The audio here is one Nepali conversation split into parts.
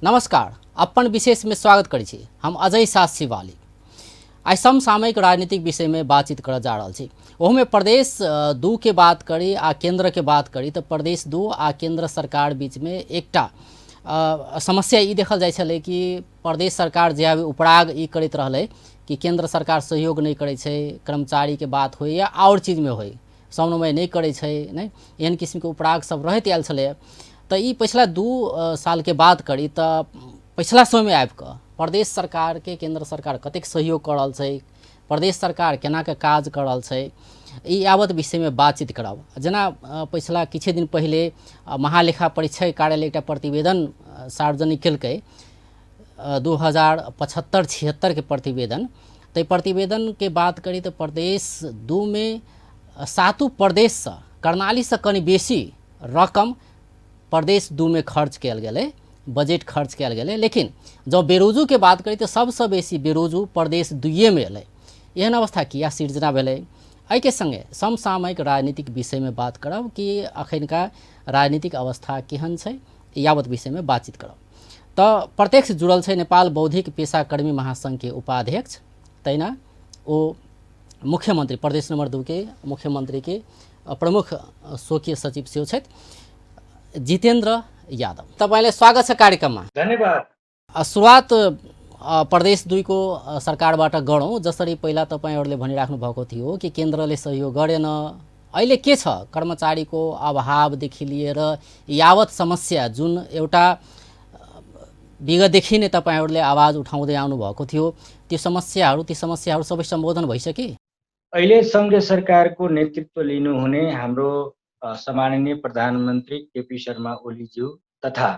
नमस्कार, अपन विशेष में स्वागत करी छी। हम अजय शाह शिवाली आज समसामयिक राजनीतिक विषय में बातचीत कर जा रहा छी। ओहमे प्रदेश दू के बात करी आ केंद्र के बात करी तो प्रदेश दू आ केंद्र सरकार बीच में एकटा समस्या ई देखल जाय छलै कि प्रदेश सरकार जे अभी उपराग ई करैत रहलै कि केंद्र सरकार सहयोग नहीं करै छै, कर्मचारी के बात होय या और चीज में होय, समन्वय नहीं करै छै, नहीं एहन किस्म के उपराग सब रहैत आयल छलै। तो ई पिछला 2 साल के बात करी तो पिछला समय में आबि कऽ प्रदेश सरकार के केंद्र सरकार कतेक सहयोग कर रहल छै, प्रदेश सरकार केना के काज कर रहल छै, ई यावत विषय में बातचीत करब। जेना पिछला किछु दिन पहले महालेखा परीक्षक कार्यालय एकटा प्रतिवेदन सार्वजनिक केलकै 2075-76 के प्रतिवेदन। तो प्रतिवेदन के बात करी तो प्रदेश दू में 7 प्रदेश से कर्णाली से कनी बेसी रकम प्रदेश दू में खर्च कयल गेलै, बजट खर्च कयल गेलै। लेकिन जब बेरोजू के बात करी तो सबसे बेसी बेरोजू प्रदेश दुइये में एलै। एहन अवस्था किया सिर्जना भेलै? एहि के संगे समसामयिक राजनीतिक विषय में बात करब कि अखनका राजनीतिक अवस्था केहन छै, यावत विषय में बातचीत करब। तो प्रत्यक्ष जुड़ल छै नेपाल बौद्धिक पेशा कर्मी महासंघ के उपाध्यक्ष, तैना ओ मुख्यमंत्री प्रदेश नंबर 2 के मुख्यमंत्री के प्रमुख स्वकीय सचिव सेहो छथि जितेन्द्र यादव। तपाईलाई स्वागत छ कार्यक्रममा। धन्यवाद। सुरुवात प्रदेश 2 को सरकारबाट गरौँ। जसरी पहिला तपाईहरुले भनिराख्नु भएको थियो कि केन्द्रले सहयोग गरेन, अहिले के छ कर्मचारीको अभावदेखि लिएर यावत समस्या जुन एउटा विगतदेखि नै तपाईहरुले आवाज उठाउँदै आउनु भएको थियो, ती समस्याहरू सबै सम्बोधन भइसके? अहिले संघीय सरकारको नेतृत्व लिनुहुने हाम्रो सम्माननीय प्रधानमन्त्री केपी शर्मा ओलीज्यू तथा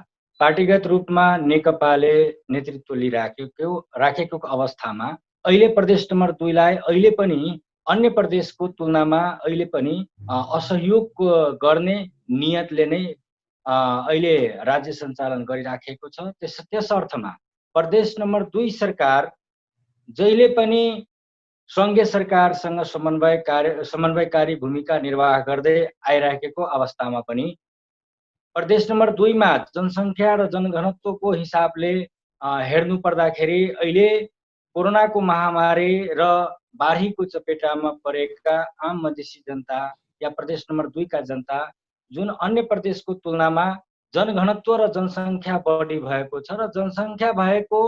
पार्टीगत रूपमा नेकपाले नेतृत्व राखेको अवस्थामा अहिले प्रदेश नम्बर 2 लाई अहिले पनि अन्य प्रदेशको तुलनामा अहिले पनि असहयोग गर्ने नियतले नै अहिले राज्य सञ्चालन गरिराखेको छ। त्यस अर्थमा प्रदेश नम्बर 2 सरकार जहिले पनि संघीय सरकारसँग समन्वयकारी भूमिका निर्वाह गर्दै आइराखेको अवस्थामा पनि प्रदेश नम्बर 2 मा जनसङ्ख्या र जनघनत्वको हिसाबले हेर्नु पर्दाखेरि अहिले कोरोनाको महामारी र बाढीको चपेटामा परेका आम मधेसी जनता या प्रदेश नम्बर 2 का जनता जुन अन्य प्रदेशको तुलनामा जनघनत्व र जनसङ्ख्या बढी भएको छ र जनसङ्ख्या भएको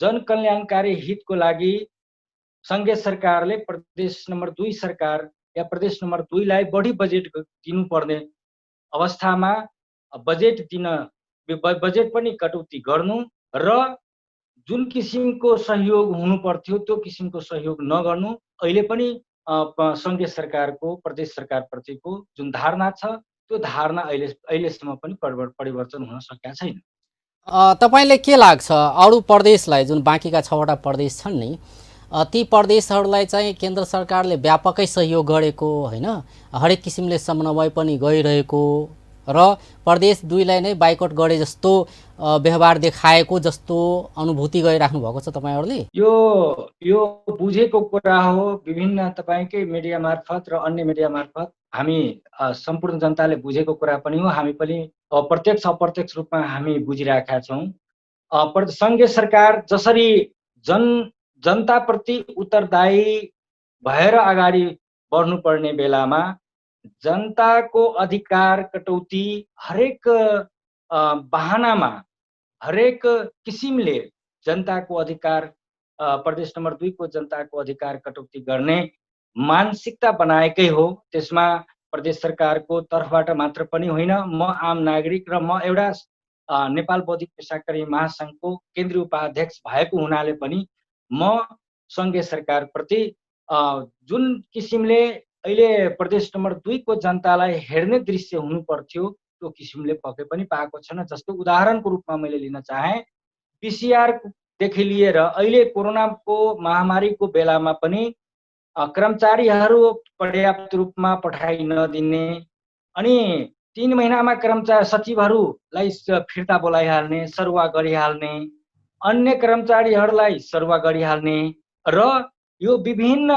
जनकल्याणकारी हितको लागि संघीय सरकारले प्रदेश नम्बर 2 सरकार या प्रदेश नम्बर 2 लाई बढी बजेट दिनुपर्ने अवस्थामा बजेट पनि कटौती गर्नु र जुन किसिमको सहयोग हुनु पर्थ्यो त्यो किसिमको सहयोग नगर्नु अहिले पनि संघीय सरकारको प्रदेश सरकार प्रतिको जुन धारणा छ त्यो धारणा अहिलेसम्म पनि परिवर्तन हुन सकेका छैन। तपाईलाई के लाग्छ अरु प्रदेशलाई जुन बाँकीका 6 वटा प्रदेश छन् नि, ती प्रदेशहरूलाई चाहिँ केन्द्र सरकारले व्यापकै सहयोग गरेको हैन, हरेक किसिमले समन्वय पनि गइरहेको र प्रदेश 2 लाई नै बाइकआउट गरे जस्तो व्यवहार देखाएको जस्तो अनुभूति गरिराख्नु भएको छ तपाईहरुले? यो बुझेको कुरा हो। विभिन्न तपाईकै मिडिया मार्फत र अन्य मिडिया मार्फत हामी सम्पूर्ण जनताले बुझेको कुरा पनि हो। हामी पनि प्रत्यक्ष अप्रत्यक्ष रूपमा हामी बुझिराखेका छौं। संघीय सरकार जसरी जनताप्रति उत्तरदायी भएर अगाडि बढ्नुपर्ने बेलामा जनताको अधिकार कटौती हरेक बहानामा हरेक किसिमले जनताको अधिकार प्रदेश नम्बर 2 को जनताको अधिकार कटौती गर्ने मानसिकता बनाएकै हो। त्यसमा प्रदेश सरकारको तर्फबाट मात्र पनि होइन, म आम नागरिक र म एउटा नेपाल बौद्धिक पेशाकर्मी महासंघको केन्द्रीय उपाध्यक्ष भएको हुनाले पनि म संघीय सरकार प्रति जुन किसिमले अहिले प्रदेश नम्बर 2 को जनतालाई हेर्ने दृश्य हुनु पर्थ्यो त्यो किसिमले पक्कै पनि पाएको छैन। जस्तो उदाहरणको रूपमा मैले लिन चाहे, पीसीआर देखि लिएर अहिले कोरोनाको महामारीको बेलामा पनि कर्मचारीहरू पर्याप्त रूपमा पठाइ नदिने अनि 3 महिनामा कर्मचारी सचिवहरूलाई फिर्ता बोलाइहाल्ने, सरुवा गरिहाल्ने, अन्य कर्मचारीहरूलाई सरुवा गरिहाल्ने र यो विभिन्न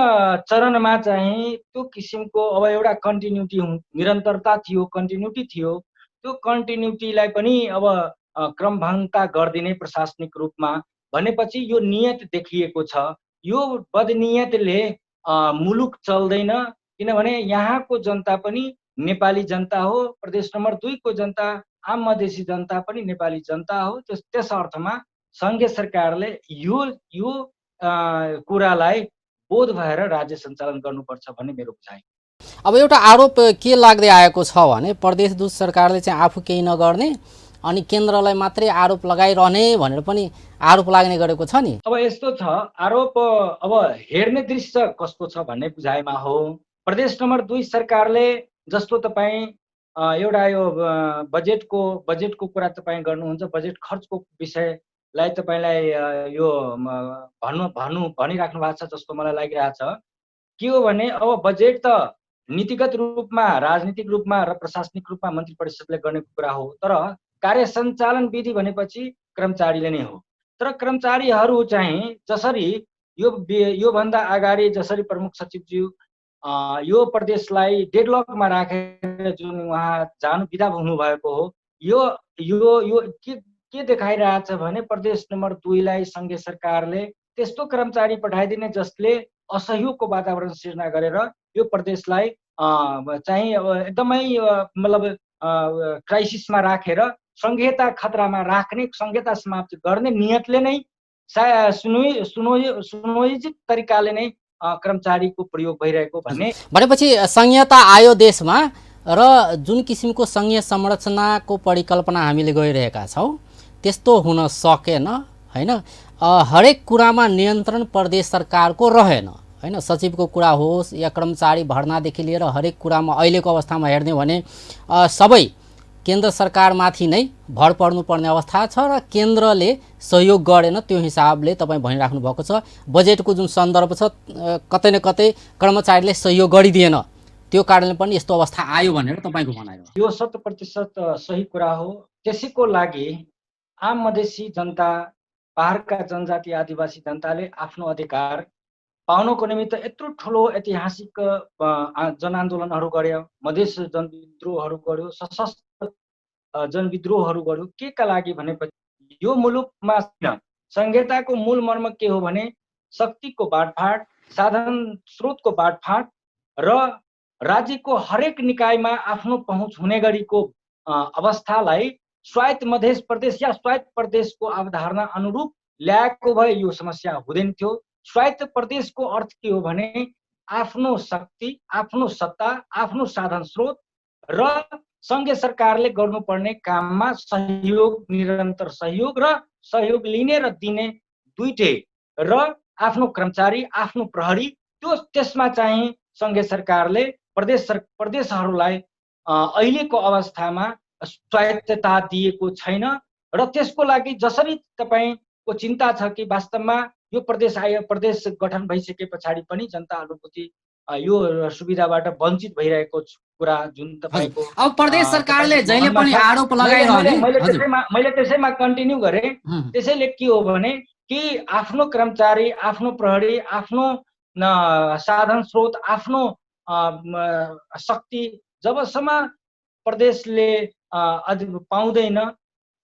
चरणमा चाहिँ त्यो किसिमको अब एउटा कन्टिन्युटी निरन्तरता थियो, कन्टिन्युटी थियो। त्यो कन्टिन्युटीलाई पनि अब क्रमभङ्गता गरिदिने प्रशासनिक रूपमा भनेपछि यो नियत देखिएको छ। यो बदनियतले मुलुक चल्दैन, किनभने यहाँको जनता पनि नेपाली जनता हो, प्रदेश नम्बर 2 को जनता आम मधेसी जनता पनि नेपाली जनता हो। त्यस अर्थमा सङ्घीय सरकारले यो कुरालाई बोध भएर राज्य सञ्चालन गर्नुपर्छ भन्ने मेरो बुझाइ। अब एउटा आरोप के लाग्दै आएको छ भने प्रदेश दुई सरकारले चाहिँ आफू केही नगर्ने अनि केन्द्रलाई मात्रै आरोप लगाइरहने भनेर पनि आरोप लाग्ने गरेको छ नि। अब यस्तो छ, आरोप अब हेर्ने दृश्य कस्तो छ भन्ने बुझाइमा हो। प्रदेश नम्बर 2 सरकारले जस्तो तपाईँ एउटा यो बजेटको कुरा तपाईँ गर्नुहुन्छ, बजेट खर्चको विषयलाई तपाईँलाई यो भनिराख्नु भएको छ जस्तो मलाई लागिरहेछ। के हो भने अब बजेट त नीतिगत रूपमा, राजनीतिक रूपमा र प्रशासनिक रूपमा मन्त्री परिषदले गर्ने कुरा हो, तर कार्य सञ्चालन विधि भनेपछि कर्मचारीले नै हो। तर कर्मचारीहरू चाहिँ जसरी योभन्दा अगाडि जसरी प्रमुख सचिवज्यू यो प्रदेशलाई डेडलकमा राखेर जुन उहाँ जानु बिदा हुनुभएको हो, यो के देखाइरहेछ भने प्रदेश नम्बर 2 लाई सङ्घीय सरकारले त्यस्तो कर्मचारी पठाइदिने जसले असहयोगको वातावरण सिर्जना गरेर यो प्रदेशलाई चाहिँ एकदमै मतलब क्राइसिसमा राखेर संघीयता खतरामा राख्ने, संघीयता समाप्त गर्ने नियतले नै सुनियोजित तरिकाले नै कर्मचारीको प्रयोग भइरहेको भनेपछि संघीयता आयो देशमा र जुन किसिमको संघीय संरचनाको परिकल्पना हामीले गइरहेका छौँ त्यस्तो हुन सकेन हैन। हरेक कुरामा नियन्त्रण प्रदेश सरकारको रहेन हैन। सचिवको कुरा होस् या कर्मचारी भर्नादेखि लिएर हरेक कुरामा अहिलेको अवस्थामा हेर्ने हो भने सबै केन्द्र सरकारमाथि नै भर पर्नुपर्ने अवस्था छ र केन्द्रले सहयोग गरेन। त्यो हिसाबले तपाईँ भनिराख्नु भएको छ बजेटको जुन सन्दर्भ छ कतै न कतै कर्मचारीले सहयोग गरिदिएन, त्यो कारणले पनि यस्तो अवस्था आयो भनेर तपाईँको भनाइ हो। यो 100% सही कुरा हो। त्यसैको लागि आम मधेसी जनता, पहाडका जनजाति आदिवासी जनताले आफ्नो अधिकार पाउनको निमित्त यत्रो ठुलो ऐतिहासिक जनआन्दोलनहरू गर्यो, मधेस जनविद्रोहहरू गर्यो, सशस्त्र जनविद्रोहहरू गर्यो। के का लागि भनेपछि यो मुलुकमा संघीयताको मूल मर्म के हो भने शक्तिको बाँडफाँड, साधन स्रोतको बाँडफाँड र राज्यको हरेक निकायमा आफ्नो पहुँच हुने गरीको अवस्थालाई स्वायत्त मधेस प्रदेश या स्वायत्त प्रदेशको अवधारणा अनुरूप ल्याएको भए यो समस्या हुँदैन थियो। स्वायत्त प्रदेशको अर्थ के हो भने आफ्नो शक्ति, आफ्नो सत्ता, आफ्नो साधन स्रोत र सङ्घीय सरकारले गर्नुपर्ने काममा सहयोग, निरन्तर सहयोग र सहयोग लिने र दिने दुईटै, र आफ्नो कर्मचारी, आफ्नो प्रहरी, त्यसमा चाहिँ सङ्घीय सरकारले प्रदेशहरूलाई अहिलेको अवस्थामा स्वायत्तता दिएको छैन। र त्यसको लागि जसरी तपाईँको चिन्ता छ कि वास्तवमा यो प्रदेश गठन भइसके पछाडि पनि जनता अनुभूति यो सुविधाबाट वञ्चित भइरहेको कुरा जुन तपाईँको अब प्रदेश सरकारले जहिले पनि आरोप लगाइरहने, मैले त्यसैमा कन्टिन्यू गरेँ। त्यसैले के हो भने कि आफ्नो कर्मचारी, आफ्नो प्रहरी, आफ्नो साधन स्रोत, आफ्नो शक्ति जबसम्म प्रदेशले पाउँदैन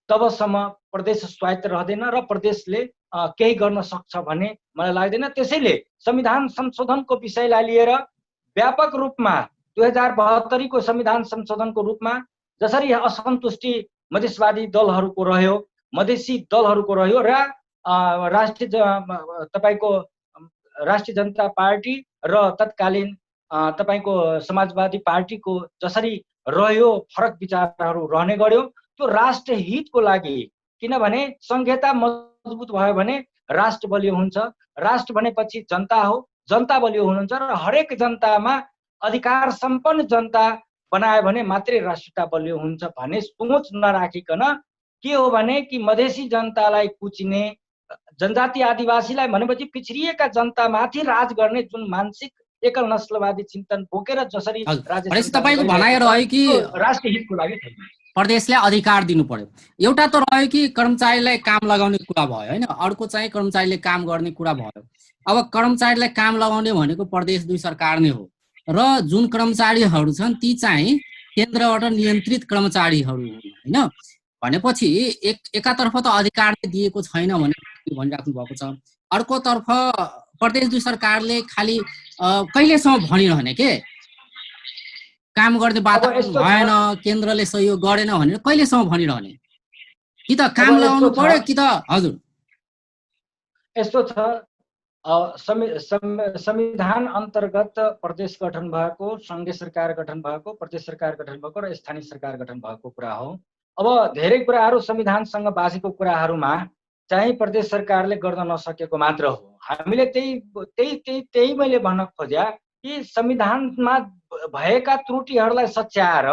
तबसम्म प्रदेश स्वायत्त रहँदैन र प्रदेशले केही गर्न सक्छ भन्ने मलाई लाग्दैन। त्यसैले संविधान संशोधनको विषयलाई लिएर व्यापक रूपमा 2072 को संविधान संशोधनको रूपमा जसरी असन्तुष्टि मधेसवादी दलहरूको रह्यो, मधेसी दलहरूको रह्यो र तपाईँको राष्ट्रिय जनता पार्टी र तत्कालीन तपाईँको समाजवादी पार्टीको जसरी रह्यो फरक विचारहरू रहने गर्यो, त्यो राष्ट्र हितको लागि, किनभने संघीयता मजबुत भयो भने राष्ट्र बलियो हुन्छ। राष्ट्र भनेपछि जनता हो, जनता बलियो हुनुहुन्छ र हरेक जनतामा अधिकार सम्पन्न जनता बनायो भने मात्रै राष्ट्रता बलियो हुन्छ भन्ने सोच नराखिकन के हो भने कि मधेसी जनतालाई कुचिने, जनजाति आदिवासीलाई भनेपछि पिछडिएका जनतामाथि राज गर्ने जुन मानसिक एकल नस्लवादी चिन्तन बोकेर जसरी तपाईँको भनाइ रह्यो कि राष्ट्रिय हितको लागि प्रदेशले अधिकार दिनु पर्यो। एउटा त रह्यो कि कर्मचारीलाई काम लगाउने कुरा भयो हैन, अर्को चाहिँ कर्मचारीले काम गर्ने कुरा भयो। अब कर्मचारीलाई काम लगाउने भनेको प्रदेश दुई सरकार नै हो र जुन कर्मचारीहरू छन् ती चाहिँ केन्द्रबाट नियन्त्रित कर्मचारीहरू हुन् हैन। भनेपछि एकातर्फ त अधिकार दिएको छैन भनेर भनिराख्नु भएको छ, अर्कोतर्फ प्रदेश 2 सरकारले खालि कहिलेसम्म भनिरहने के काम गर्ने अब वातावरण यस्तो भएन, छ केन्द्रले सहयोग गरेन भनेर कहिलेसम्म भनिरहने? कि त अब काम यस्तो लगाउनु छ पर्यो कि त हजुर यस्तो छ संविधान अन्तर्गत प्रदेश गठन भएको, सङ्घीय सरकार गठन भएको, प्रदेश सरकार गठन भएको र स्थानीय सरकार गठन भएको कुरा हो। अब धेरै कुराहरू संविधानसँग बाँझेको कुराहरूमा चाहिँ प्रदेश सरकारले गर्न नसकेको मात्र हो। हामीले त्यही मैले भन्न खोज्या कि संविधानमा भएका त्रुटिहरूलाई सच्याएर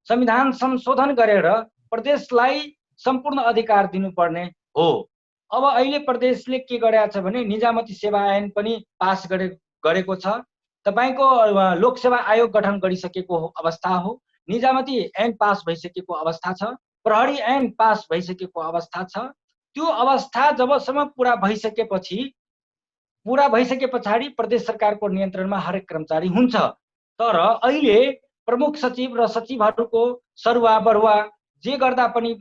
संविधान संशोधन गरेर प्रदेशलाई सम्पूर्ण अधिकार दिनुपर्ने हो। अब अहिले प्रदेशले के गरेको छ भने निजामती सेवा ऐन पनि पास गरेको छ। तपाईँको लोकसेवा आयोग गठन गरिसकेको अवस्था हो, निजामती ऐन पास भइसकेको अवस्था छ, प्रहरी ऐन पास भइसकेको अवस्था छ। त्यो अवस्था जबसम्म पुरा भइसके पछाडि प्रदेश सरकारको नियन्त्रणमा हरेक कर्मचारी हुन्छ। तर अहिले प्रमुख सचिव र सचिवहरूको सरुवा बरुवा जे गर्दा पनि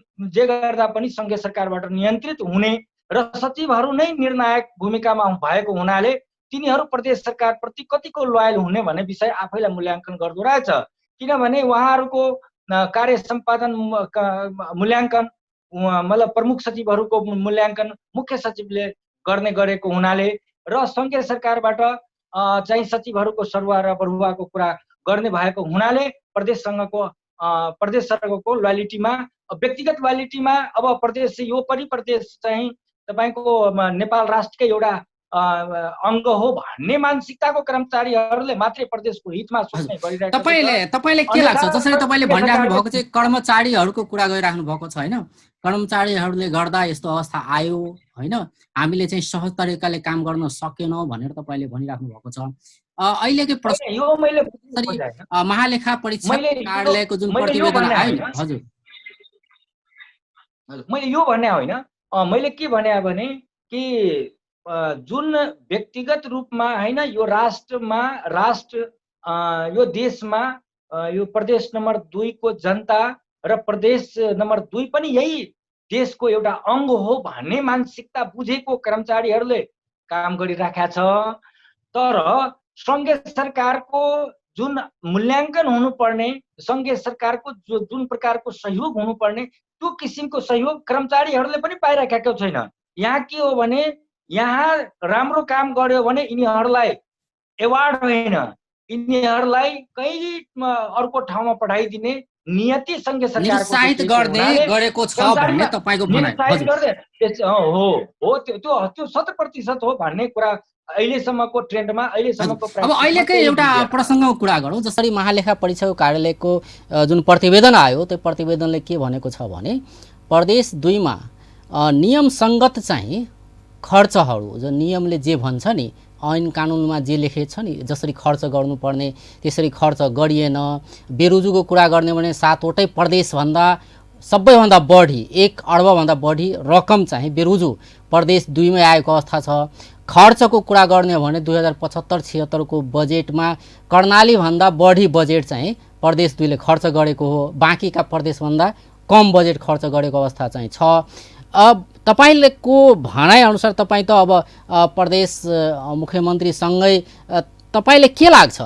सङ्घीय सरकारबाट नियन्त्रित हुने र सचिवहरू नै निर्णायक भूमिकामा भएको हुनाले तिनीहरू प्रदेश सरकारप्रति कतिको लोयल हुने भन्ने विषय आफैलाई मूल्याङ्कन गर्दो रहेछ। किनभने उहाँहरूको कार्य सम्पादन मूल्याङ्कन मतलब प्रमुख सचिवहरूको मूल्याङ्कन मुख्य सचिवले गरेको हुनाले र सङ्घीय सरकारबाट चाहिँ सचिवहरूको सरुवा र बरुवाको कुरा गर्ने भएको हुनाले प्रदेश सरकारको लोयलिटीमा व्यक्तिगत लोयलिटीमा अब प्रदेश यो पनि प्रदेश चाहिँ तपाईको नेपाल राष्ट्रकै एउटा अङ्ग हो भन्ने मानसिकताको कर्मचारीहरूले मात्रै प्रदेशको हितमा सोच्ने गरिरहेका छन्। तपाईले के लाग्छ, जसरी तपाईले भनिराख्नु भएको चाहिँ कर्मचारीहरूको कुरा गरिराख्नु भएको छ हैन, कर्मचारीहरूले गर्दा यस्तो अवस्था आयो हैन, हामीले चाहिँ सहज तरिकाले काम गर्न सकेनौँ भनेर तपाईले भनिराख्नु भएको छ। अहिलेको प्रश्न यो मैले महालेखा परीक्षक कार्यालयको जुन प्रतिवेदन आयो नि, हजुर मैले यो भन्ने होइन, मैले के भने भने कि जुन व्यक्तिगत रूपमा होइन यो यो देशमा यो प्रदेश नम्बर 2 को जनता र प्रदेश नम्बर 2 पनि यही देशको एउटा अङ्ग हो भन्ने मानसिकता बुझेको कर्मचारीहरूले काम गरिराखेका छ। तर सङ्घीय सरकारको जुन मूल्याङ्कन हुनुपर्ने, सङ्घीय सरकारको जुन प्रकारको सहयोग हुनुपर्ने त्यो किसिमको सहयोग कर्मचारीहरूले पनि पाइराखेको छैन। यहाँ के हो भने यहाँ राम्रो काम गर्यो भने यिनीहरूलाई एवार्ड होइन, यिनीहरूलाई कहीँ अर्को ठाउँमा पठाइदिने नियति सङ्घीय सरकारको गरेको छ भन्ने तपाईको भनाइ हो। त्यो 100% हो भन्ने कुरा अहिलेसम्मको ट्रेन्डमा अब अहिलेकै एउटा प्रसङ्गको कुरा गरौँ। जसरी महालेखा परीक्षक कार्यालयको जुन प्रतिवेदन आयो त्यो प्रतिवेदनले के भनेको छ भने प्रदेश 2 मा नियम सङ्गत चाहिँ खर्चहरू, जो नियमले जे भन्छ नि, ऐन कानुनमा जे लेखेको छ नि, जसरी खर्च गर्नुपर्ने त्यसरी खर्च गरिएन। बेरोजुको कुरा गर्ने भने 7वटै प्रदेशभन्दा सबैभन्दा बढी 1 अर्बभन्दा बढी रकम चाहिँ बेरोजु प्रदेश 2 मै आएको अवस्था छ। खर्चको कुरा गर्ने भने 2075-76 को बजेटमा कर्णाली भन्दा बढी बजेट चाहिँ प्रदेश 2 ले खर्च गरेको हो, बाँकीका प्रदेशभन्दा कम बजेट खर्च गरेको अवस्था चाहिँ छ। अब तपाईको भनाइ अनुसार तपाई त अब प्रदेश मुख्यमन्त्रीसँगै तपाईले के लाग्छ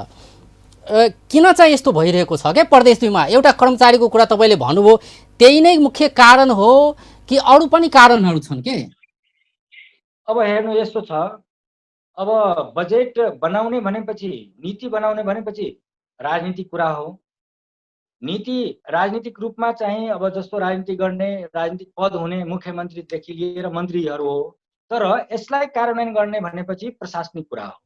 किन चाहिँ यस्तो भइरहेको छ के प्रदेश 2 मा? एउटा कर्मचारीको कुरा तपाईले भन्नुभयो, त्यही नै मुख्य कारण हो कि अरू पनि कारणहरू छन् के? अब हेर्नु यस्तो छ, अब बजेट बनाउने भनेपछि, नीति बनाउने भनेपछि राजनीतिक कुरा हो। नीति राजनीतिक रूपमा चाहिँ अब जस्तो राजनीति गर्ने, राजनीतिक पद हुने मुख्यमन्त्रीदेखि लिएर मन्त्रीहरू हो। तर यसलाई कार्यान्वयन गर्ने भनेपछि प्रशासनिक कुरा हो।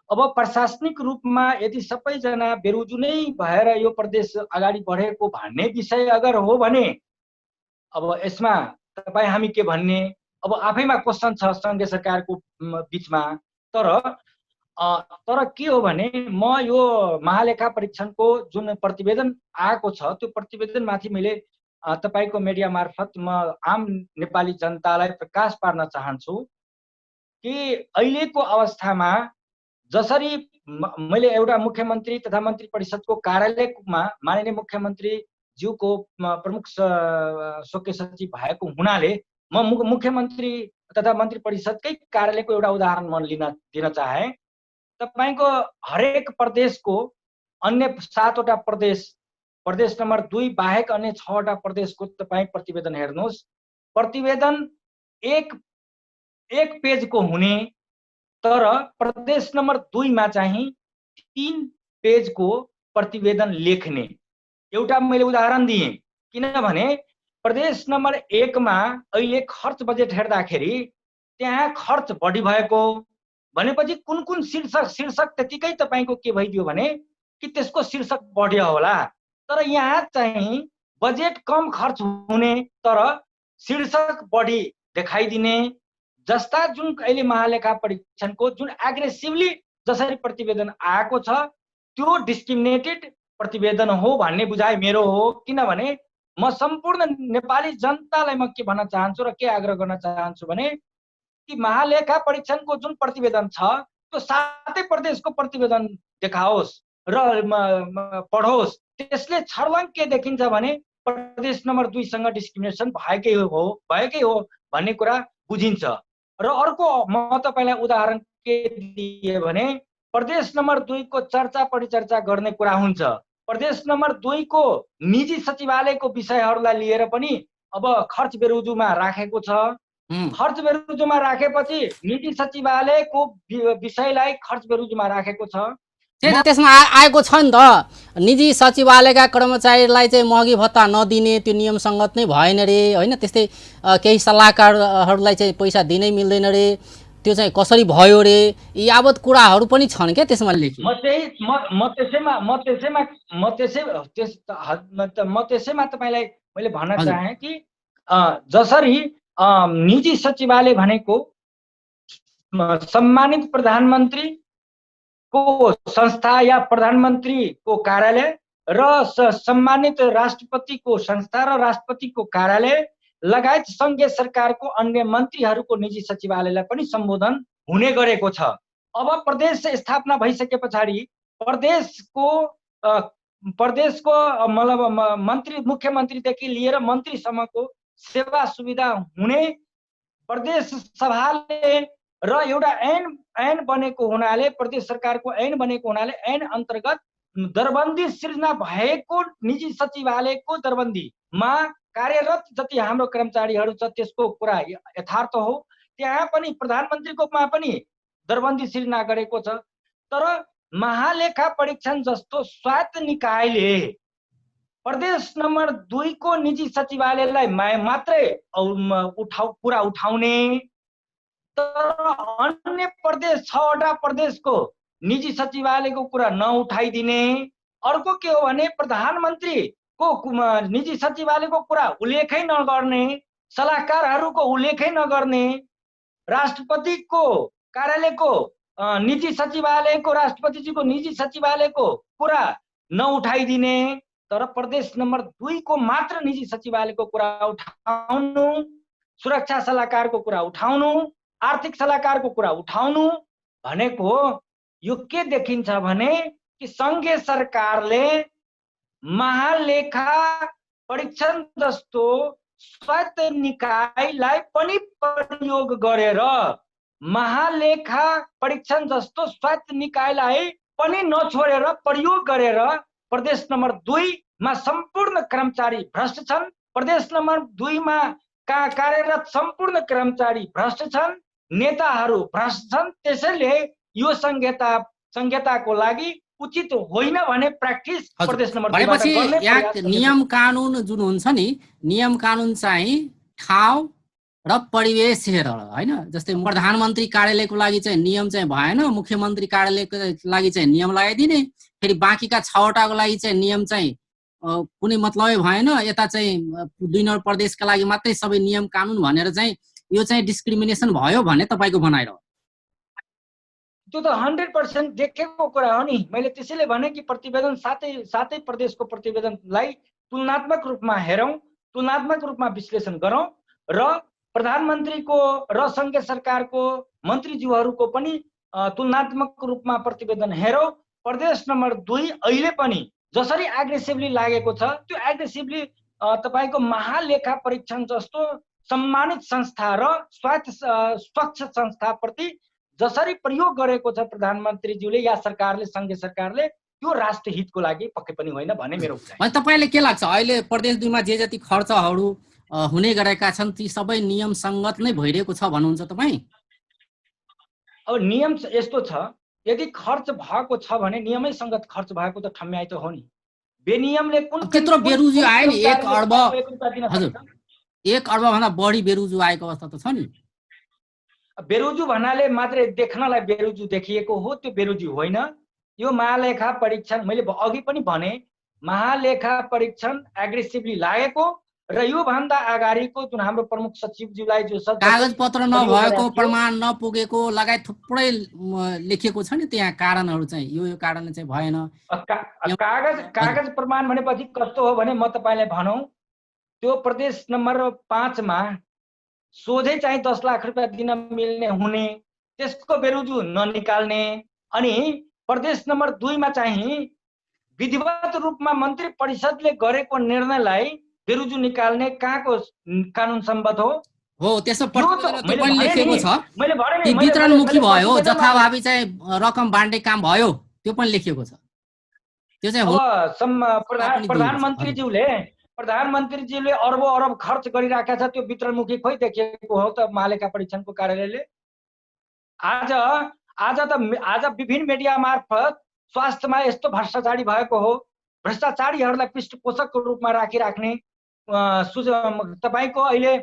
अब प्रशासनिक रूपमा यदि सबैजना बेरोजु नै भएर यो प्रदेश अगाडि बढेको भन्ने विषय अगर हो भने अब यसमा तपाईँ हामी के भन्ने, अब आफैमा क्वेसन छ सङ्घीय सरकारको बिचमा। तर के हो भने म यो महालेखा परीक्षणको जुन प्रतिवेदन आएको छ त्यो प्रतिवेदनमाथि मैले तपाईको मिडिया मार्फत म आम नेपाली जनतालाई प्रकाश पार्न चाहन्छु कि अहिलेको अवस्थामा जसरी मैले एउटा मुख्यमन्त्री तथा मन्त्री परिषदको कार्यालयमा माननीय मुख्यमन्त्री ज्यूको प्रमुख स्वकीय सचिव भएको हुनाले म मुख्यमन्त्री तथा मन्त्री परिषदकै कार्यालयको एउटा उदाहरण म दिन चाहे। तपाईको हरेक प्रदेशको अन्य 7वटा प्रदेश नम्बर 2 बाहेक अन्य 6वटा प्रदेशको तपाई प्रतिवेदन हेर्नुहोस्। प्रतिवेदन एक पेजको हुने, तर प्रदेश नम्बर 2 मा चाहिँ 3 पेजको प्रतिवेदन लेख्ने एउटा मैले उदाहरण दिएँ। किनभने प्रदेश नम्बर 1 मा अहिले खर्च बजेट हेर्दाखेरि त्यहाँ खर्च बढी भएको भनेपछि कुन शीर्षक त्यतिकै तपाईको के भइदियो भने कि त्यसको शीर्षक बढ्यो होला, तर यहाँ चाहिँ बजेट कम खर्च हुने तर शीर्षक बढी देखाइदिने जस्ता जुन अहिले महालेखा परीक्षणको जुन एग्रेसिभली जसरी प्रतिवेदन आएको छ त्यो डिस्क्रिमिनेटेड प्रतिवेदन हो भन्ने बुझाइ मेरो हो। किनभने म सम्पूर्ण नेपाली जनतालाई म के भन्न चाहन्छु र के आग्रह गर्न चाहन्छु भने कि महालेखा परीक्षणको जुन प्रतिवेदन छ त्यो 7 प्रदेशको प्रतिवेदन देखाओस् र पढोस्। त्यसले छर्लङ्ग के देखिन्छ भने प्रदेश नम्बर 2 सँग डिस्क्रिमिनेसन भएकै हो भन्ने कुरा बुझिन्छ। र अर्को म तपाईलाई उदाहरण के दिए भने प्रदेश नम्बर 2 को चर्चा परिचर्चा गर्ने कुरा हुन्छ। प्रदेश नम्बर 2 को निजी सचिवालयको विषयहरूलाई लिएर पनि अब खर्च बेरोजुमा राखेको छ। खर्च बेरोजुमा राखेपछि निजी सचिवालयको विषयलाई खर्च बेरोजुमा राखेको छ। त्यसमा आएको छ नि त, निजी सचिवालयका कर्मचारीलाई चाहिँ महँगी भत्ता नदिने त्यो नियम संगत नै भएन रे हैन। त्यस्तै केही सल्लाहकारहरूलाई चाहिँ पैसा दिनै मिल्दैन रे, त्यो चाहिँ कसरी भयो रे, यावत कुराहरू पनि छन् क्या त्यसमा लेखिएको। म त्यसैमा तपाईलाई मैले भन्न चाहे कि जसरी निजी सचिवालय भनेको सम्मानित प्रधानमन्त्री को संस्था या प्रधानमन्त्री को कार्यालय र सम्मानित राष्ट्रपति को संस्था र राष्ट्रपति को कार्यालय लगायत संघीय सरकारको अन्य मन्त्रीहरूको निजी सचिवालयलाई पनि सम्बोधन हुने गरेको छ। अब प्रदेश स्थापना भइसके पछाडि प्रदेशको मतलब मन्त्री मुख्यमन्त्रीदेखि लिएर मन्त्रीसम्मको सेवा सुविधा हुने प्रदेश सभाले र एउटा ऐन बनेको हुनाले प्रदेश सरकारको ऐन बनेको हुनाले ऐन अन्तर्गत दरबन्दी सिर्जना भएको निजी सचिवालयको दरबन्दीमा कार्यरत जति हाम्रो कर्मचारीहरू छ त्यसको कुरा यथार्थ हो। त्यहाँ पनि प्रधानमन्त्रीकोमा पनि दरबन्दी सिर्जना गरेको छ। तर महालेखा परीक्षण जस्तो स्वायत्त निकायले प्रदेश नम्बर 2 को निजी सचिवालयलाई मात्रै कुरा उठाउने, तर अन्य प्रदेश 6वटा प्रदेशको निजी सचिवालयको कुरा नउठाइदिने। अर्को के हो भने प्रधानमन्त्रीको निजी सचिवालयको कुरा उल्लेखै नगर्ने, सल्लाहकारहरूको उल्लेखै नगर्ने, राष्ट्रपतिको कार्यालयको निजी सचिवालयको राष्ट्रपतिजीको निजी सचिवालयको कुरा नउठाइदिने, तर प्रदेश नम्बर 2 को मात्र निजी सचिवालयको कुरा उठाउनु, सुरक्षा सल्लाहकारको कुरा उठाउनु, आर्थिक सल्लाहकारको कुरा उठाउनु भनेको यो के देखिन्छ भने कि संघीय सरकारले महालेखा परीक्षण जस्तो स्वायत्त निकायलाई पनि प्रयोग गरेर महालेखा परीक्षण जस्तो स्वायत्त निकायलाई पनि नछोडेर प्रयोग गरेर प्रदेश नम्बर 2 मा सम्पूर्ण कर्मचारी भ्रष्ट छन्। प्रदेश नम्बर 2 मा कार्यरत सम्पूर्ण कर्मचारी भ्रष्ट छन्, नेताहरू भ्रष्ट छन्। त्यसैले यो संहिताको लागि उचित होइन भने प्र्याक्टिस प्रदेश नम्बर 2 बाट गर्ने प्रयास यहाँ नियम कानुन जुन हुन्छ नि, नियम कानुन चाहिँ ठाउँ र परिवेश हेरेर हैन। जस्तै प्रधानमन्त्री कार्यालयको लागि चाहिँ नियम चाहिँ भएन, मुख्यमन्त्री कार्यालयको लागि चाहिँ नियम लगाइदिने, फेरि बाँकीका 6वटाको लागि चाहिँ नियम चाहिँ कुनै मतलबै भएन, यता चाहिँ 2 नम्बर प्रदेशका लागि मात्रै सबै नियम कानुन भनेर चाहिँ यो चाहिँ डिस्क्रिमिनेसन भयो भन्ने तपाईको भनाइ हो। त्यो त 100% देखेको कुरा हो नि। मैले त्यसैले भने कि प्रतिवेदन सातै प्रदेशको प्रतिवेदनलाई तुलनात्मक रूपमा हेरौं, तुलनात्मक रूपमा विश्लेषण गरौं र प्रधानमन्त्रीको र संघीय सरकारको मन्त्रीज्यूहरूको पनि तुलनात्मक रूपमा प्रतिवेदन हेरौं। प्रदेश नम्बर 2 अहिले पनि जसरी एग्रेसिभली लागेको छ त्यो एग्रेसिभली तपाईको महालेखा परीक्षण जस्तो सम्मानित संस्था र स्वच्छ संस्थाप्रति जसरी प्रयोग गरेको छ प्रधानमन्त्रीज्यूले या सरकारले, सङ्घीय सरकारले, त्यो राष्ट्र हितको लागि पक्कै पनि होइन भन्ने मेरो बुझाइ। अनि तपाईलाई के लाग्छ अहिले प्रदेश 2 मा जे जति खर्चहरू हुने गरेका छन् ती सबै नियम संगत नै भइरहेको छ भन्नुहुन्छ तपाईँ? अब नियम यस्तो छ, यदि खर्च भएको छ भने नियमै संगत खर्च भएको त ठम्याइ त हो नि। बेनियमले कुन त्यत्रो बेरुजु आयो नि 1 अर्ब, हजुर 1 अर्ब भन्दा बढी बेरुजु आएको अवस्था त छ नि। बेरुजु भन्नाले मात्रै देख्नलाई बेरुजु देखिएको हो, त्यो बेरुजु होइन। यो महालेखा परीक्षण मैले अघि पनि भने, महालेखा परीक्षण एग्रेसिभली लागेको र यो भन्दा अगाडिको जुन हाम्रो प्रमुख सचिवज्यूलाई जो कागज पत्र नभएको, प्रमाण नपुगेको लगायत थुप्रै लेखिएको छ नि त्यहाँ कारणहरू चाहिँ यो कारणले चाहिँ भएन। कागज प्रमाण भनेपछि कस्तो हो भने म तपाईलाई भनौं, त्यो प्रदेश नम्बर 5 मा सोझै चाहिँ 10 लाख रुपैयाँ दिन मिल्ने हुने, त्यसको बेरुजु ननिकाल्ने, अनि प्रदेश नम्बर 2 मा चाहिँ विधिवत रूपमा मन्त्री परिषदले गरेको निर्णयलाई बेरुजु निकाल्ने कहाँको कानुन सम्बद्ध हो? हो त्यसो पनि लेखिएको छ। मैले भने नि वितरणमुखी भयो, जथाभावी चाहिँ रकम बाँड्ने काम भयो, त्यो पनि लेखिएको छ। त्यो चाहिँ अब प्रधानमन्त्रीज्यूले अर्बौं अरब खर्च गरिराखेको छ, त्यो वितरणमुखी खोइ देखिएको हो त महालेखा परीक्षणको कार्यालयले? आज विभिन्न मिडिया मार्फत स्वास्थ्यमा यस्तो भ्रष्टाचारी भएको हो, भ्रष्टाचारीहरूलाई पृष्ठपोषकको रूपमा राखिराख्ने तपाईको अहिले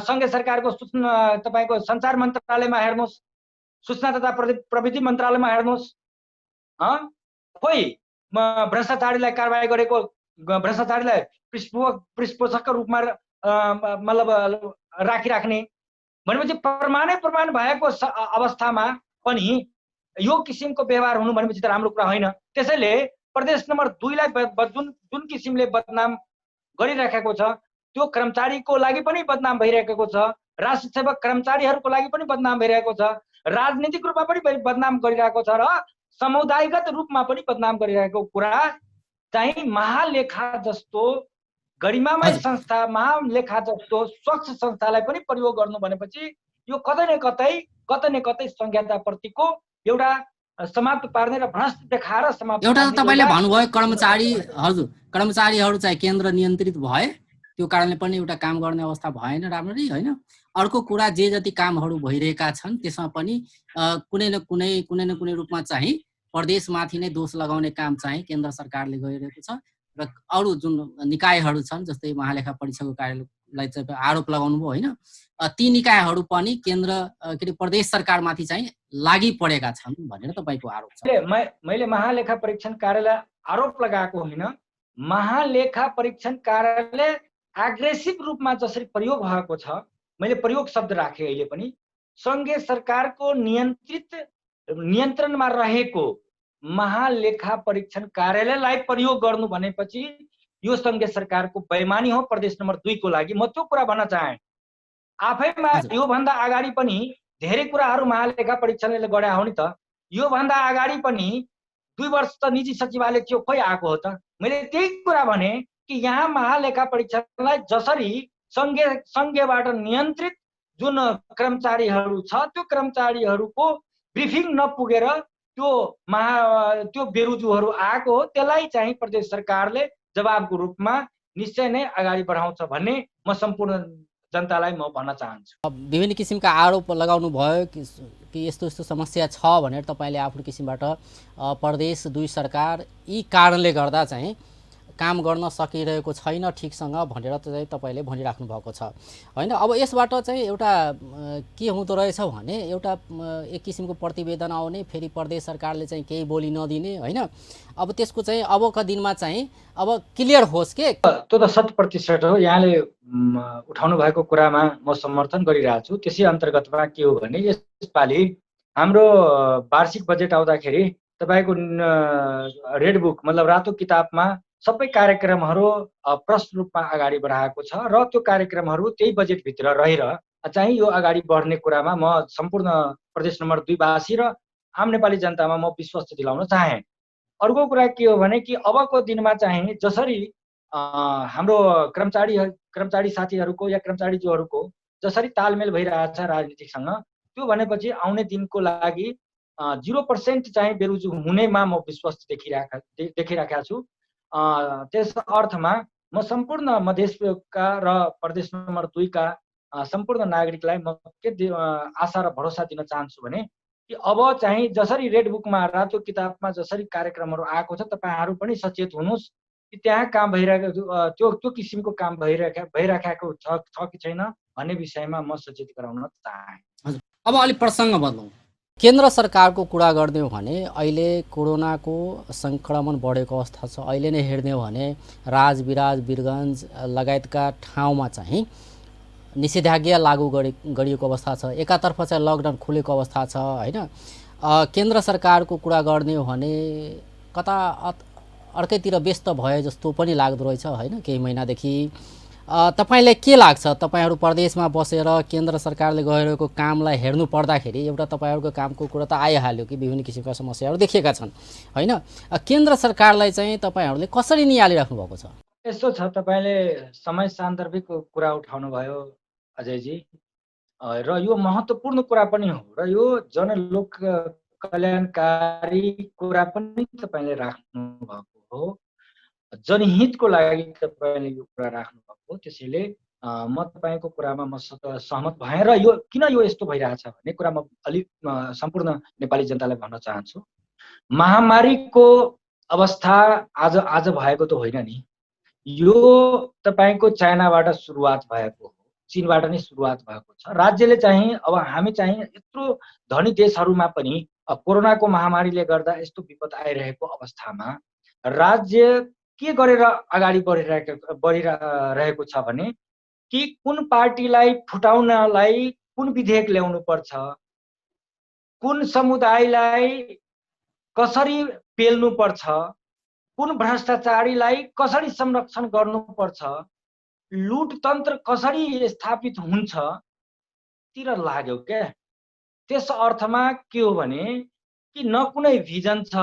सङ्घीय सरकारको सूचना, तपाईको सञ्चार मन्त्रालयमा हेर्नुहोस्, सूचना तथा प्रविधि मन्त्रालयमा हेर्नुहोस्, खोइ भ्रष्टाचारीलाई कारबाही गरेको, भ्रष्टाचारीलाई पृष्ठपोषकको रूपमा मतलब राखिराख्ने भनेपछि प्रमाण भएको अवस्थामा पनि यो किसिमको व्यवहार हुनु भनेपछि त राम्रो कुरा होइन। त्यसैले प्रदेश नम्बर 2 लाई जुन किसिमले बदनाम गरिराखेको छ, त्यो कर्मचारीको लागि पनि बदनाम भइरहेको छ, राष्ट्र सेवक कर्मचारीहरूको लागि पनि बदनाम भइरहेको छ, राजनीतिक रूपमा पनि बदनाम गरिरहेको छ र समुदायगत रूपमा पनि बदनाम गरिरहेको कुरा चाहिँ महालेखा जस्तो गरिमामय संस्था, महालेखा जस्तो स्वच्छ संस्थालाई पनि प्रयोग गर्नु भनेपछि यो कतै न कतै संहिताप्रतिको एउटा समाप्त पार्ने र भ्रष्ट देखाएर समाप्त। एउटा त तपाईले भन्नुभयो कर्मचारी, हजुर कर्मचारीहरू चाहिँ केन्द्र नियन्त्रित भए, त्यो कारणले पनि एउटा काम गर्ने अवस्था भएन राम्ररी, होइन? अर्को कुरा जे जति कामहरू भइरहेका छन् त्यसमा पनि कुनै न कुनै रूपमा चाहिँ प्रदेशमाथि नै दोष लगाउने काम चाहिँ केन्द्र सरकारले गरिरहेको छ र अरू जुन निकायहरू छन् जस्तै महालेखा परीक्षकको कार्यालयलाई चाहिँ आरोप लगाउनु भयो, होइन? ती निकायहरू पनि केन्द्र के अरे प्रदेश सरकारमाथि चाहिँ लागि परेका छन् भनेर तपाईको आरोप छ। मैले महालेखा परीक्षण कार्यालय आरोप लगाएको होइन, महालेखा परीक्षण कार्यालय एग्रेसिभ रूपमा जसरी प्रयोग भएको छ, मैले प्रयोग शब्द राखेँ अहिले पनि, सङ्घीय सरकारको नियन्त्रणमा रहेको महालेखा परीक्षण कार्यालयलाई प्रयोग गर्नु भनेपछि यो सङ्घीय सरकारको बेइमानी हो प्रदेश नम्बर 2 को लागि। म त्यो कुरा भन्न चाहे। आफैमा यो भन्दा अगाडि पनि धेरै कुराहरू महालेखा परीक्षणले गरे हो नि त। यो भन्दा अगाडि पनि 2 वर्ष त निजी सचिवालय थियो, खोइ आएको हो त? मैले त्यही कुरा भने कि यहाँ महालेखा परीक्षणलाई जसरी सङ्घीयबाट नियन्त्रित जुन कर्मचारीहरू छ, त्यो कर्मचारीहरूको ब्रिफिङ नपुगेर त्यो बेरुजुहरू आएको हो, त्यसलाई चाहिँ प्रदेश सरकारले जवाबको रूपमा निश्चय नै अगाडि बढाउँछ भन्ने म सम्पूर्ण जनतालाई म भन्न चाहन्छु। विभिन्न किसिमका आरोप लगाउनु भयो कि यस्तो समस्या छ भनेर तपाईले आफ्नो किसिमबाट प्रदेश 2 सरकार यी कारणले गर्दा चाहिँ काम गर्न सकिरहेको छैन ठिकसँग भनेर चाहिँ तपाईले भनिराख्नु भएको छ, होइन? अब यसबाट चाहिँ एउटा के हुँदो रहेछ भने एउटा एक किसिमको प्रतिवेदन आउने, फेरि प्रदेश सरकारले चाहिँ केही बोली नदिने, होइन? अब त्यसको चाहिँ अबका दिनमा चाहिँ अब क्लियर होस् के? त्यो त 100% हो। यहाँले उठाउनु भएको कुरामा म समर्थन गरिरहेको छु। त्यसै अन्तर्गतमा के हो भने यसपालि हाम्रो वार्षिक बजेट आउँदाखेरि तपाईको रेड बुक मतलब रातो किताबमा सबै कार्यक्रमहरू प्रष्ट रूपमा अगाडि बढाएको छ र त्यो कार्यक्रमहरू त्यही बजेटभित्र रहेर चाहिँ यो अगाडि बढ्ने कुरामा म सम्पूर्ण प्रदेश नम्बर 2 वासी र आम नेपाली जनतामा म विश्वास दिलाउन चाहे। अर्को कुरा के हो भने कि अबको दिनमा चाहिँ जसरी हाम्रो कर्मचारी साथीहरूको या कर्मचारीज्यूहरूको जसरी तालमेल भइरहेछ राजनीतिसँग, त्यो भनेपछि आउने दिनको लागि 0% चाहिँ बेरोजगार हुनेमा म विश्वास देखिराखेका छु। त्यस अर्थमा म सम्पूर्ण मधेसका र प्रदेश नम्बर 2 का सम्पूर्ण नागरिकलाई म के आशा र भरोसा दिन चाहन्छु भने कि अब चाहिँ जसरी रेड बुकमा रातो किताबमा जसरी कार्यक्रमहरू आएको छ, तपाईहरू पनि सचेत हुनुहोस् कि त्यहाँ काम भइरहेको त्यो किसिमको काम भइराखेको छ कि छैन भन्ने विषयमा म सचेत गराउन चाहे। हजुर, अब अलिक प्रसङ्ग बदलौँ। केन्द्र सरकारको कुरा गर्ने हो भने अहिले कोरोनाको सङ्क्रमण बढेको अवस्था छ। अहिले नै हेर्ने हो भने राजविराज, वीरगञ्ज लगायतका ठाउँमा चाहिँ निषेधाज्ञा लागू गरिएको अवस्था छ। एकातर्फ चाहिँ लकडाउन खुलेको अवस्था छ होइन। केन्द्र सरकारको कुरा गर्ने हो भने कता अर्कैतिर व्यस्त भए जस्तो पनि लाग्दो रहेछ होइन केही महिनादेखि। तपाईलाई के लाग्छ, तपाईहरू प्रदेशमा बसेर केन्द्र सरकारले गरिरहेको कामलाई हेर्नु पर्दाखेरि एउटा तपाईहरूको कामको कुरा त आइहाल्यो कि विभिन्न किसिमका समस्याहरू देखिएका छन् होइन। केन्द्र सरकारलाई चाहिँ तपाईहरूले कसरी नियालिराख्नु भएको छ? यस्तो छ, तपाईँले समय सान्दर्भिक कुरा उठाउनु भयो अजयजी, र यो महत्त्वपूर्ण कुरा पनि हो र यो जनलोक कल्याणकारी कुरा पनि तपाईँले राख्नु भएको हो, जनहितको लागि तपाईँले यो कुरा राख्नु भएको हो। त्यसैले म तपाईँको कुरामा म सहमत भएँ र यो किन यो यस्तो भइरहेछ भन्ने कुरा म अलिक सम्पूर्ण नेपाली जनतालाई भन्न चाहन्छु। महामारीको अवस्था आज भएको त होइन नि, यो तपाईँको चाइनाबाट सुरुवात भएको हो, चीनबाट नै सुरुवात भएको छ। राज्यले चाहिँ अब हामी चाहिँ यत्रो धनी देशहरूमा पनि कोरोनाको महामारीले गर्दा यस्तो विपद आइरहेको अवस्थामा राज्य के गरेर अगाडि बढिरहेको छ भने कि कुन पार्टीलाई फुटाउनलाई कुन विधेयक ल्याउनु पर्छ, कुन समुदायलाई कसरी पेल्नु पर्छ, कुन भ्रष्टाचारीलाई कसरी संरक्षण गर्नुपर्छ, लुटतन्त्र कसरी स्थापित हुन्छ तिर लाग्यो क्या। त्यस अर्थमा के हो भने कि न कुनै भिजन छ,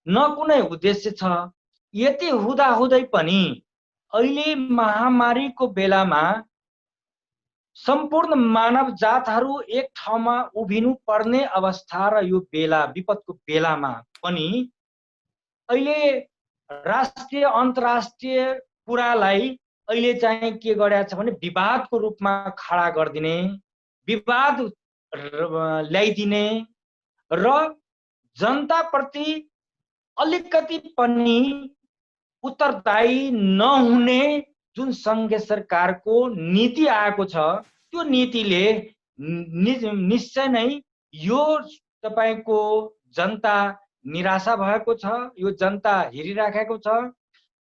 न कुनै उद्देश्य छ। यति हुँदाहुँदै पनि अहिले महामारीको बेलामा सम्पूर्ण मानव जातहरू एक ठाउँमा उभिनु पर्ने अवस्था र यो बेला विपदको बेलामा पनि अहिले राष्ट्रिय अन्तर्राष्ट्रिय कुरालाई अहिले चाहिँ के गरेछ भने विवादको रूपमा खडा गरिदिने, विवाद ल्याइदिने र जनताप्रति अलिकति पनि उत्तरदायी नहुने जुन सङ्घीय सरकारको नीति आएको छ, त्यो नीतिले निश्चय नै यो तपाईको जनता निराशा भएको छ, यो जनता हेरिराखेको छ।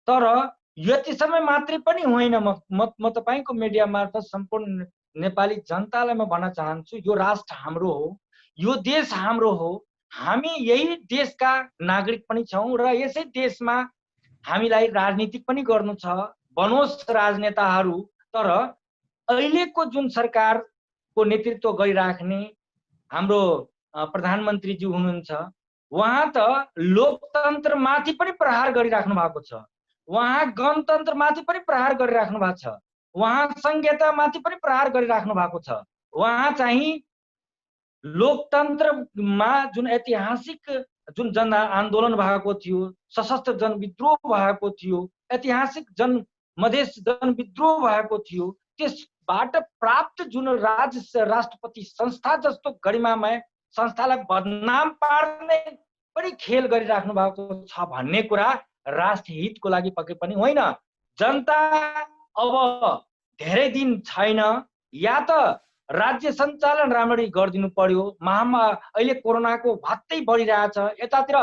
तर यति समय मात्रै पनि होइन, म तपाईको मिडिया मार्फत सम्पूर्ण नेपाली जनतालाई म भन्न चाहन्छु, यो राष्ट्र हाम्रो हो, यो देश हाम्रो हो, हामी यही देशका नागरिक पनि छौँ र यसै देशमा हामीलाई राजनीति पनि गर्नु छ, बनोस् राजनेताहरू। तर अहिलेको जुन सरकारको नेतृत्व गरिराख्ने हाम्रो प्रधानमन्त्रीज्यू हुनुहुन्छ, उहाँ त लोकतन्त्रमाथि पनि प्रहार गरिराख्नु भएको छ, उहाँ गणतन्त्रमाथि पनि प्रहार गरिराख्नु भएको छ, उहाँ संहितामाथि पनि प्रहार गरिराख्नु भएको छ। उहाँ चाहिँ लोकतन्त्रमा जुन ऐतिहासिक जुन जन आन्दोलन भएको थियो, सशस्त्र जनविद्रोह भएको थियो, ऐतिहासिक मधेस जनविद्रोह भएको थियो, त्यसबाट प्राप्त जुन राष्ट्रपति संस्था जस्तो गरिमामय संस्थालाई बदनाम पार्ने पनि खेल गरिराख्नु भएको छ भन्ने कुरा राष्ट्रिय हितको लागि पक्कै पनि होइन। जनता अब धेरै दिन छैन, या त राज्य सञ्चालन राम्ररी गरिदिनु पर्यो। अहिले कोरोनाको भत्तै बढिरहेछ, यतातिर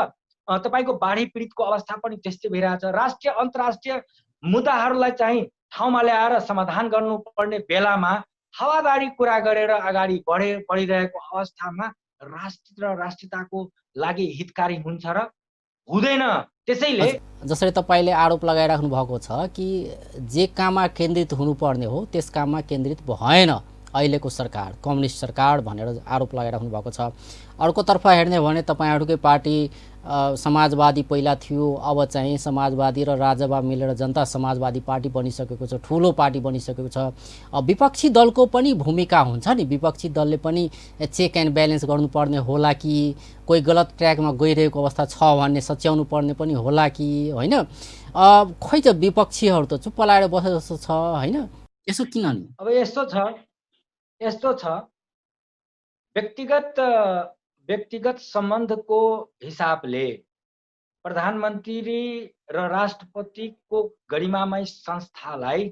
तपाईको बाढी पीडितको अवस्था पनि त्यस्तै भइरहेछ। राष्ट्रिय अन्तर्राष्ट्रिय मुद्दाहरूलाई चाहिँ ठाउँमा ल्याएर समाधान गर्नुपर्ने बेलामा हावादारी कुरा गरेर अगाडि बढिरहेको अवस्थामा राष्ट्र र राष्ट्रियताको लागि हितकारी हुन्छ र हुँदैन। त्यसैले जसरी तपाईले आरोप लगाइराख्नु भएको छ कि जे काममा केन्द्रित हुनुपर्ने हो त्यस काममा केन्द्रित भएन, अहिलेको सरकार कम्युनिस्ट सरकार भनेर आरोप लगाइराख्नु भएको छ। अर्कोतर्फ हेर्ने भने तपाईँहरूकै पार्टी समाजवादी पहिला थियो, अब चाहिँ समाजवादी र राजपा मिलेर जनता समाजवादी पार्टी बनिसकेको छ, ठुलो पार्टी बनिसकेको छ। विपक्षी दलको पनि भूमिका हुन्छ नि, विपक्षी दलले पनि चेक एन्ड ब्यालेन्स गर्नुपर्ने होला कि कोही गलत ट्र्याकमा गइरहेको अवस्था छ भन्ने सच्याउनु पर्ने पनि होला कि होइन। खोइ त विपक्षीहरू त चुप्प लाएर बसे जस्तो छ होइन, यसो किन नि? अब यस्तो छ व्यक्तिगत सम्बन्धको हिसाबले प्रधानमन्त्री र राष्ट्रपतिको गरिमामय संस्थालाई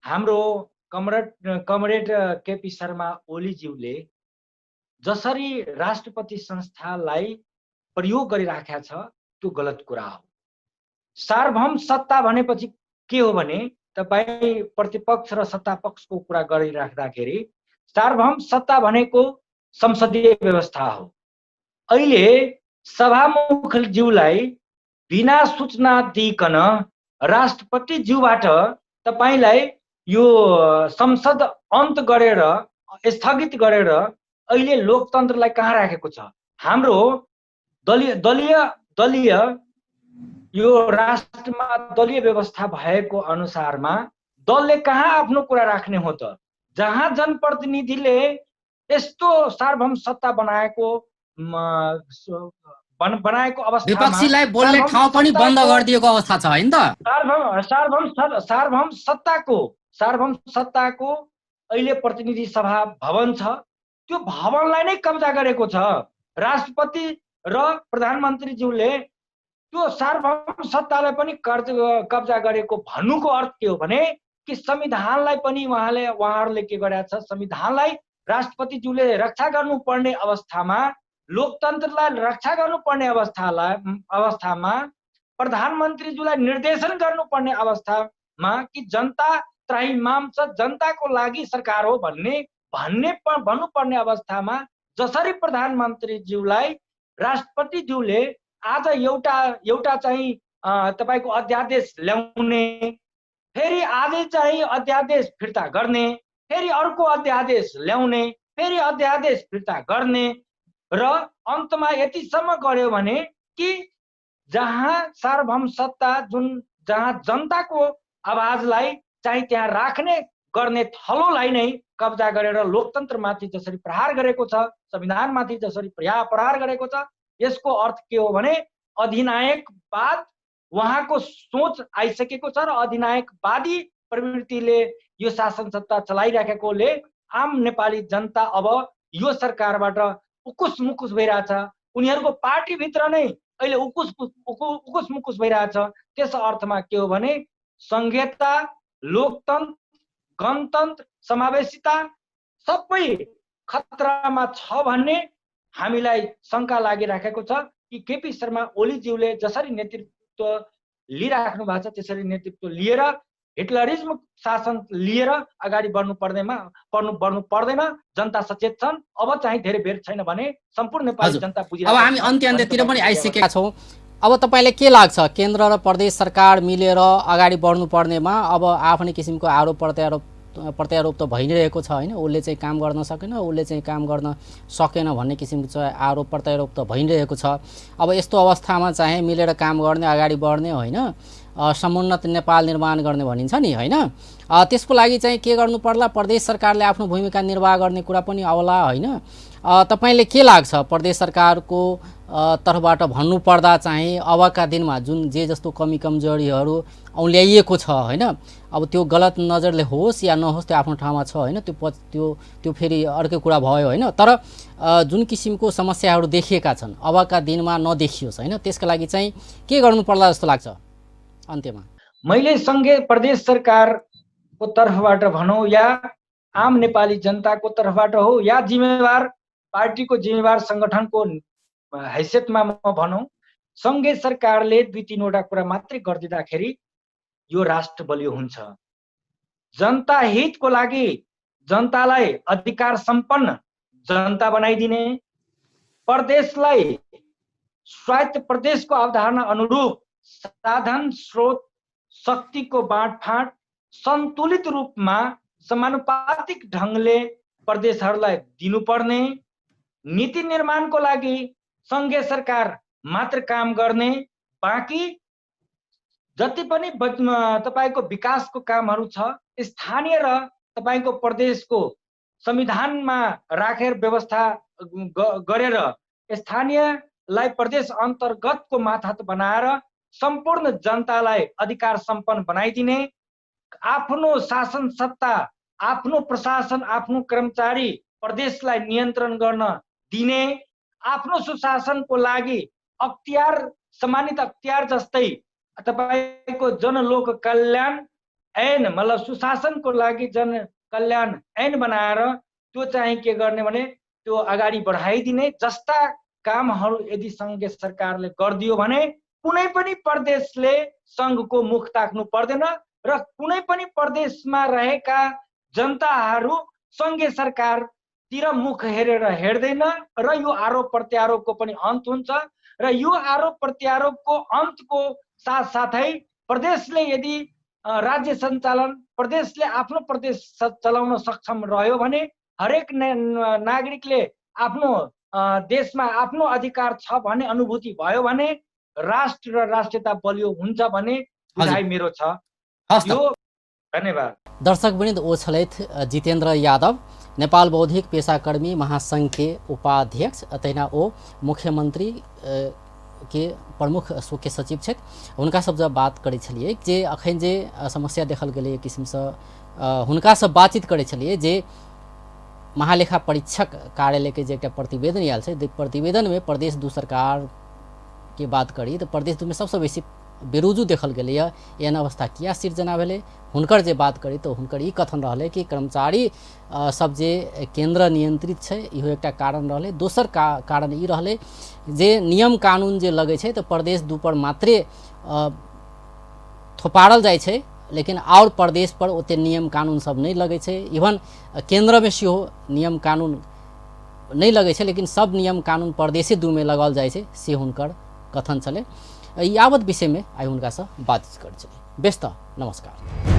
हाम्रो कमरेड केपी शर्मा ओलीज्यूले जसरी राष्ट्रपति संस्थालाई प्रयोग गरिराखेका छ त्यो गलत कुरा हो। सार्वभौम सत्ता भनेपछि के हो भने तपाईँ प्रतिपक्ष र सत्तापक्षको कुरा गरिराख्दाखेरि सार्वभौम सत्ता भनेको संसदीय व्यवस्था हो। अहिले सभामुखज्यूलाई बिना सूचना दिइकन राष्ट्रपतिज्यूबाट तपाईलाई यो संसद अन्त गरेर स्थगित गरेर अहिले लोकतन्त्रलाई कहाँ राखेको छ? हाम्रो दलीय यो राष्ट्रमा दलीय व्यवस्था भएको अनुसारमा दलले कहाँ आफ्नो कुरा राख्ने हो त? जहाँ जनप्रतिनिधिले यस्तो सार्वभौम सत्ता बनाएको अवस्थामा विपक्षीलाई बोल्ने ठाउँ पनि बन्द गरिदिएको अवस्था छ हैन त? सार्वभौम सत्ताको अहिले प्रतिनिधि सभा भवन छ, त्यो भवनलाई नै कब्जा गरेको छ राष्ट्रपति र प्रधानमन्त्रीज्यूले। त्यो सार्वभौम सत्तालाई पनि कब्जा गरेको भन्नुको अर्थ के हो भने कि संविधानलाई पनि उहाँहरूले के गरेका छ, संविधानलाई राष्ट्रपतिज्यूले रक्षा गर्नुपर्ने अवस्थामा, लोकतन्त्रलाई रक्षा गर्नुपर्ने अवस्थामा प्रधानमन्त्रीज्यूलाई निर्देशन गर्नुपर्ने अवस्थामा कि जनता त्राहिमाम छ, जनताको लागि सरकार हो भन्नुपर्ने अवस्थामा जसरी प्रधानमन्त्रीज्यूलाई राष्ट्रपतिज्यूले आज एउटा चाहिँ तपाईको अध्यादेश ल्याउने, फेरि आजै चाहिँ अध्यादेश फिर्ता गर्ने, फेरि अर्को अध्यादेश ल्याउने, फेरि अध्यादेश फिर्ता गर्ने र अन्तमा यतिसम्म गर्यो भने कि जहाँ सार्वभौम सत्ता जहाँ जनताको आवाजलाई चाहिँ त्यहाँ राख्ने गर्ने थलोलाई नै कब्जा गरेर लोकतन्त्रमाथि जसरी प्रहार गरेको छ, संविधानमाथि जसरी प्रहार गरेको छ, यसको अर्थ के हो भने अधिनायकवाद उहाँको सोच आइसकेको छ र अधिनायकवादी प्रवृत्तिले यो शासन सत्ता चलाइराखेकोले आम नेपाली जनता अब यो सरकारबाट उकुस मुकुस भइरहेछ। उनीहरूको पार्टीभित्र नै अहिले उकुस मुकुस भइरहेछ। त्यस अर्थमा के हो भने संघीयता, लोकतन्त्र, गणतन्त्र, समावेशिता सबै खतरामा छ भन्ने हामीलाई शंका लागिराखेको छ कि केपी शर्मा ओलीज्यूले जसरी नेतृत्व लिइराख्नु भएको छ त्यसरी नेतृत्व लिएर हिटलरिज्म शासन लिएर अगाडि बढ्नु पर्दैन। जनता सचेत छन्, अब चाहिँ धेरै बेर छैन भने सम्पूर्ण नेपाली जनता बुझिरहेको छ। अब हामी अन्त्यतिर पनि आइसकेका छौँ। अब तपाईलाई के लाग्छ, केन्द्र र प्रदेश सरकार मिलेर अगाडि बढ्नुपर्नेमा अब आफ्नै किसिमको आरोप प्रत्यारोप त भइ नै रहेको छ हैन? उसले चाहिँ काम गर्न सकेन, उसले चाहिँ काम गर्न सकेन भन्ने किसिमको चाहिँ आरोप प्रत्यारोप त भइ नै रहेको छ। अब यस्तो अवस्थामा चाहिँ मिलेर काम गर्ने, अगाडि बढ्ने होइन, समुन्नत नेपाल निर्माण गर्ने भनिन्छ नि होइन? त्यसको लागि चाहिँ के गर्नु पर्ला? प्रदेश सरकारले आफ्नो भूमिका निर्वाह गर्ने कुरा पनि आउला होइन? तपाईले के लाग्छ, प्रदेश सरकारको तर्फबाट भन्नुपर्दा चाहिँ अबका दिनमा जुन जे जस्तो कमी कमजोरीहरू औल्याइएको छ होइन, अब त्यो गलत नजरले होस् या नहोस् त्यो आफ्नो ठाउँमा छ होइन, त्यो फेरि अर्कै कुरा भयो होइन? तर जुन किसिमको समस्याहरू देखिएका छन् अबका दिनमा नदेखियोस् होइन, त्यसका लागि चाहिँ के गर्नु पर्ला जस्तो लाग्छ अन्त्यमा? मैले संघीय प्रदेश सरकारको तर्फबाट भनौँ या आम नेपाली जनताको तर्फबाट हो या जिम्मेवार पार्टीको जिम्मेवार संगठनको हैसियतमा म भनौँ, संघीय सरकारले 2-3 कुरा मात्रै गरिदिँदाखेरि यो राष्ट्र बलियो हुन्छ। जनता हितको लागि जनतालाई अधिकार सम्पन्न जनता बनाइदिने, प्रदेशलाई स्वायत्त प्रदेशको अवधारणा अनुरूप साधन स्रोत शक्तिको बाँडफाँड सन्तुलित रूपमा समानुपातिक ढङ्गले प्रदेशहरूलाई दिनुपर्ने, नीति निर्माणको लागि सङ्घीय सरकार मात्र काम गर्ने, बाँकी जति पनि तपाईको विकासको कामहरू छ स्थानीय र तपाईको प्रदेशको संविधानमा राखेर व्यवस्था गरेर स्थानीयलाई प्रदेश अन्तर्गतको मातहत बनाएर सम्पूर्ण जनतालाई अधिकार सम्पन्न बनाइदिने, आफ्नो शासन सत्ता, आफ्नो प्रशासन, आफ्नो कर्मचारी प्रदेशलाई नियन्त्रण गर्न दिने, आफ्नो सुशासनको लागि अख्तियार, सम्मानित अख्तियार जस्तै तपाईको जनलोक कल्याण ऐन मतलब सुशासनको लागि जन कल्याण ऐन बनाएर त्यो चाहिँ के गर्ने भने त्यो अगाडि बढाइदिने जस्ता कामहरू यदि सङ्घीय सरकारले गरिदियो भने कुनै पनि प्रदेशले सङ्घको मुख ताक्नु पर्दैन र कुनै पनि प्रदेशमा रहेका जनताहरू सङ्घीय सरकारतिर मुख हेरेर हेर्दैन र यो आरोप प्रत्यारोपको पनि अन्त हुन्छ र यो आरोप प्रत्यारोपको अन्तको साथसाथै प्रदेशले यदि राज्य सञ्चालन, प्रदेशले आफ्नो प्रदेश चलाउन सक्षम रह्यो भने हरेक नागरिकले आफ्नो देशमा आफ्नो अधिकार छ भन्ने अनुभूति भयो भने राष्ट्र र राष्ट्रियता बलियो हुन्छ भन्ने बुझाइ मेरो छ। यो धन्यवाद। दर्शकवृन्द, ओ छलथि जितेन्द्र यादव, नेपाल बौद्धिक पेशाकर्मी महासंघ के उपाध्यक्ष, तहिना ओ मुख्यमंत्री के प्रमुख के सचिव छथि। हुनका सब जब बात करै छलिए जे अखन जे समस्या देखल गेलै एक किसिमसँ हुनका सब बातचीत करै छलिए जे महालेखा परीक्षक कार्यालय के जे एकटा प्रतिवेदन आयल छै, प्रतिवेदन में प्रदेश दू सरकार के बात करी तो प्रदेश दू में सबसे बेसी बेरोजू देखल गेलै एहन अवस्था किया सिर्जना भेलै। हुनकर जे बात करी तो हुनकर ई कथन रहलै कि कर्मचारी सब जे केंद्र नियंत्रित छै इहो एकटा कारण रहलै। दोसर कारण ई रहलै जे नियम कानून जे लगै छै तो प्रदेश दू पर मात्रे थोपाड़ल जाइ छै, लेकिन और प्रदेश पर ओते नियम कानून सब नहीं लगै छै। इवन केंद्र में सेहो नियम कानून नहीं लगै छै, लेकिन सब नियम कानून प्रदेशे दू में लगल जाइ छै, से हुनकर कथन छलै। यावत विषय में आई हुनका से बातचीत कर। व्यस्त, नमस्कार।